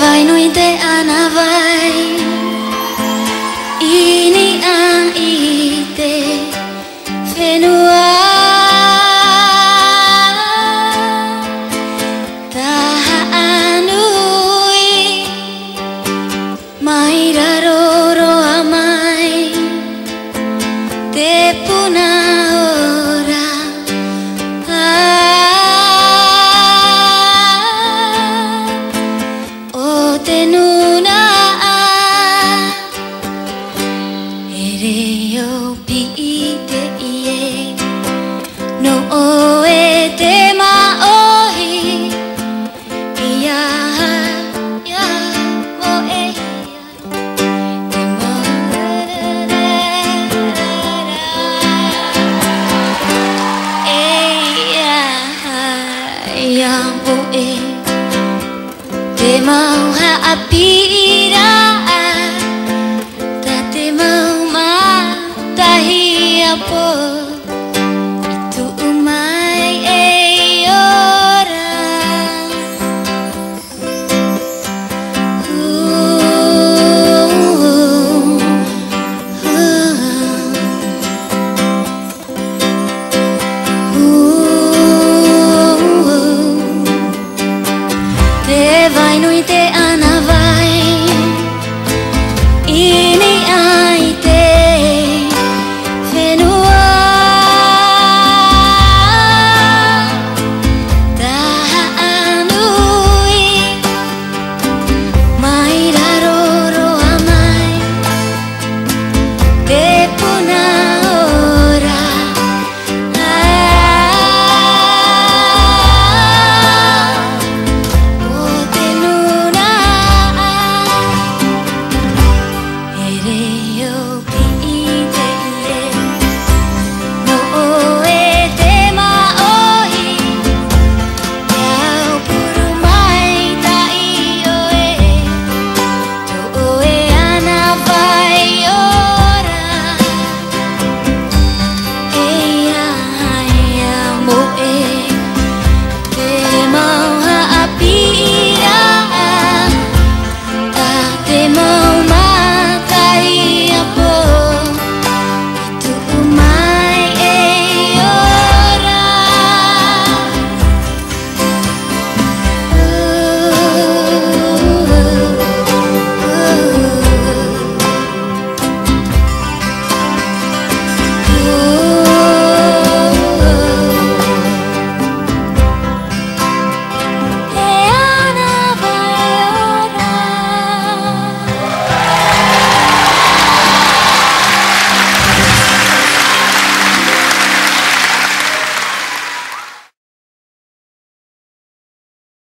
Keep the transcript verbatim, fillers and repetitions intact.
Vai nui te ʻānāvai, i niʻa i te fenua. Tahaʻa nui, mai raro roa mai, te puna ora. O te nūnaʻa, e reo piʻi teie, nō ʻoe te māʻohi. Ia, ia, ʻoe ia. E ia, ia, ʻoe. Te mau haʻapiʻi